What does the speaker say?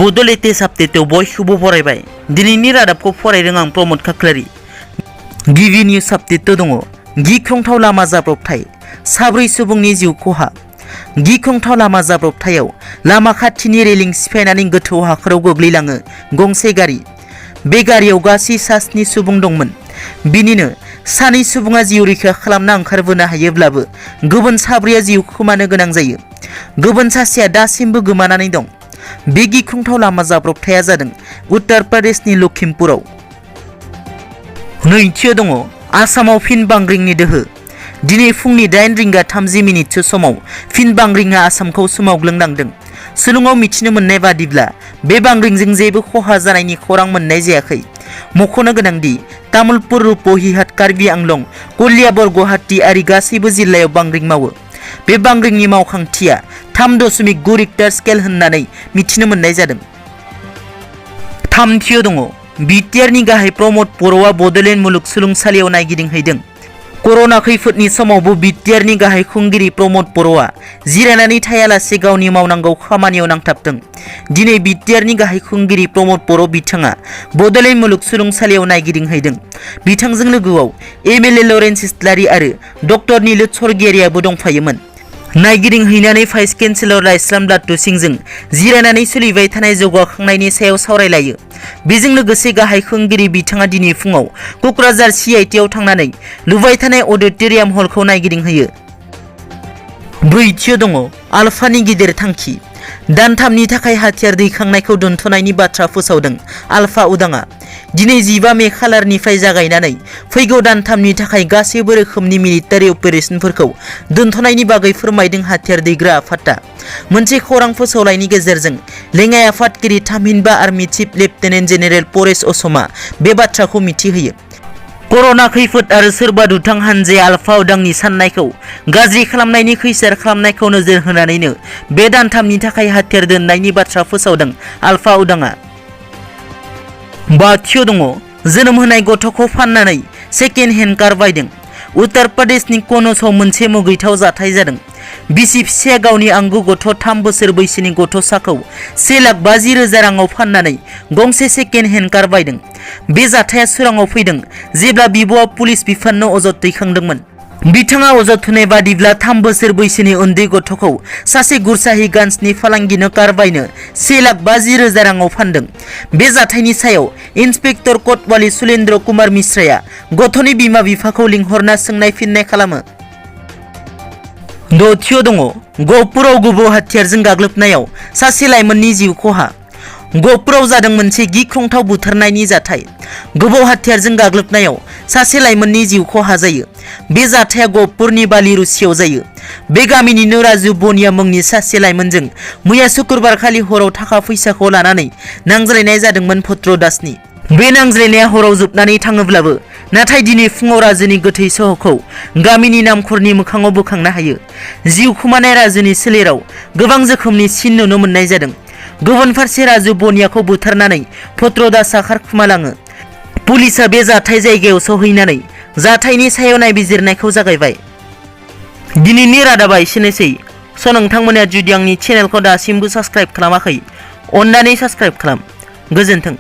बड' लेटेस्ट आपडेटआव बयखौबो बरायबाय। दिनैनि रादाबखौ फरायदों आं प्रमद खाख्लारि। गिबि निउज आपडेटआव दङ गिख्रंथाव लामा जाब्रबथाय, 4 सुबुंनि जिउ खहा। गिख्रंथाव लामा जाब्रबथायाव लामा खाथिनि रेलिं सिफायनानै गोथौ हाखराव गोग्लैलाङो गंसे गारि। बे गारियाव गासै 7 सुबुं दंमोन। बिनिनो 2 सुबुङा जिउ रैखा खालामना ओंखारबोनो हायोब्लाबो गुबुन 4 जिउ खोमानो गोनां जायो। गुबुन सासेया दासिमबो गोमानानै दं। बे गिख्रंथाव लामा जाब्रबथाया जादों उत्तर प्रदेशनि लखिमपुराव। नैथियाव दङ आसामाव फिन बांग्रिंनि दोहो। दिनै फुंनि 8:30 समाव फिन बांग्रिंआ आसामखौ सोमावग्लुंलांदों। सुलुङाव मिथिनो मोननाय बादिब्ला बे बांग्रिंजों जेबो खहा जानायनि खौरां मोननाय जायाखै। मख'नो गोनांदि तामुलपुर, रुप'हिहाट, कार्बि आंलं, कलियाबर, गुवाहाटी आरि गासैबो जिल्लायाव बांग्रिं मावो। बे बांग्रिंनि मावखांथिया 3.9 रिक्टार स्केल होननानै मिथिनो मोननाय जादों। थामथियाव दङ बिटिआरनि गाहाय प्रमद बर'आ बड'लेण्ड मुलुगसोलोंसालियाव नायगिदिंहैदों। कर'ना खैफोदनि समावबो बिटिआरनि गाहाय खुंगिरि प्रमद बर'आ जिरायनानै थायालासे गावनि मावनांगौ खामानियाव नांथाबदों। दिनै बिटिआरनि गाहाय खुंगिरि प्रमद बर' बिथाङा बड'लेण्ड मुलुगसोलोंसालियाव नायगिदिंहैदों। बिथांजों लोगोआव एमएलए लरेन्स इस्लारि आरो डक्टर नीलुत स्वर्गियारियाबो दंफायोमोन। नायगिदिंहैनानै भाइस चेन्सेलर लाइस्लाम लाटु सिंहजों जिरायनानै सोलिबाय थानाय जौगाखांनायनि सायाव सावरायलायो। बेजों लोगोसे गाहाय खुंगिरि बिथाङा दिनै फुङाव क'क्राझार CITआव थांनानै लुबाय थानाय अडिट'रियाम हलखौ नायगिदिंहैयो। ब्रैथियाव दङ आलफानि गिदिर थांखि। दानथामनि थाखाय हाथियार दैखांनायखौ दोनथ'नायनि बाथ्रा फोसावदों आलफा उदाङा। दिनै 15 मे खालारनिफ्राय जागायनानै फैगौ दानथामनि थाखाय गासैबो रोखोमनि मिलिटारि अपारेशनफोरखौ दोनथ'नायनि बागै फोरमायदों हाथियार दैग्रा आफादआ। मोनसे खौरां फोसावलायनि गेजेरजों लेङाइ आफादगिरि थामहिनबा army chief lieutenant general Paresh असमआ बे बाथ्राखौ मिथिहोयो। कर'ना खैफोद आरो सोरबा दुथां हानजाया आलफा उदांनि साननायखौ गाज्रि खालामनायनि खैसार खालामनायखौ नोजोर होनानैनो बे दानथामनि थाखाय हाथियार दोननायनि बाथ्रा फोसावदों आलफा उदाङा। बाथियाव दङ जोनोम होनाय गथ'खौ फाननानै सेकेन्ड हेन्ड कार बायदों। उत्तर प्रदेशनि कनौजआव मोनसे मुगैथाव जाथाय जादों। बिसि फिसाया गावनि आंगो गथ' 3 बोसोर बैसोनि गथ'साखौ 1,50,000 राङाव फाननानै गंसे सेकेन्ड हेन्ड कार बायदों। बे जाथाया सोराङाव फैदों जेब्ला बिब'आ पुलिस बिफाननो अजद दैखांदोंमोन। बिथाङा अजद होनाय बादिब्ला 3 बोसोर बैसोनि उन्दै गथ'खौ सासे गुरसाहिगन्जनि फालांगिनो कार बायनो 1,50,000 राङाव फानदों। बे जाथायनि सायाव इन्सपेक्टर कटवाली सुलेन्द्र कुमार मिश्राया गथ'नि बिमा बिफाखौ लिंहरना सोंनाय फिननाय खालामो। दथियाव दङ गहपुराव गोबौ हाथियारजों गाग्लोबनायाव सासे लाइमोननि जिउ खहा। गहपुराव जादों मोनसे गिख्रंथाव बुथारनायनि जाथाय। गोबौ हाथियारजों गाग्लोबनायाव सासे लाइमोननि जिउ खहा जायो। बे जाथाया गहपुरनि बालिरुसियाव जायो। बे गामिनिनो राजु बनिया मुंनि सासे लाइमोनजों मैया शुक्रबार खालि हराव थाखा फैसाखौ लानानै नांज्लायनाय जादोंमोन भद्र दासनि। बे नांज्लायनाया हराव जोबनानै थाङोब्लाबो नाथाय दिनै फुङाव राजुनि गोथै सह'खौ गामिनि नामखरनि मोखाङाव बोखांनो हायो। जिउ खोमानाय राजुनि सोलेराव गोबां जोखोमनि सिन नुनो मोननाय जादों। गुबुन फारसे राजु बनियाखौ बुथारनानै भद्र दासआ खारखुमालाङो। पुलिसआ बे जाथाय जायगायाव सौहैनानै जाथायनि सायाव नायबिजिरनायखौ जागायबाय। दिनैनि रादाबा एसेनोसै। नोंथांमोना जुदि आंनि चेनेलखौ दासिमबो साबस्क्राइब खालामाखै अन्नानै साबस्क्राइब खालाम। गोजोन्थों।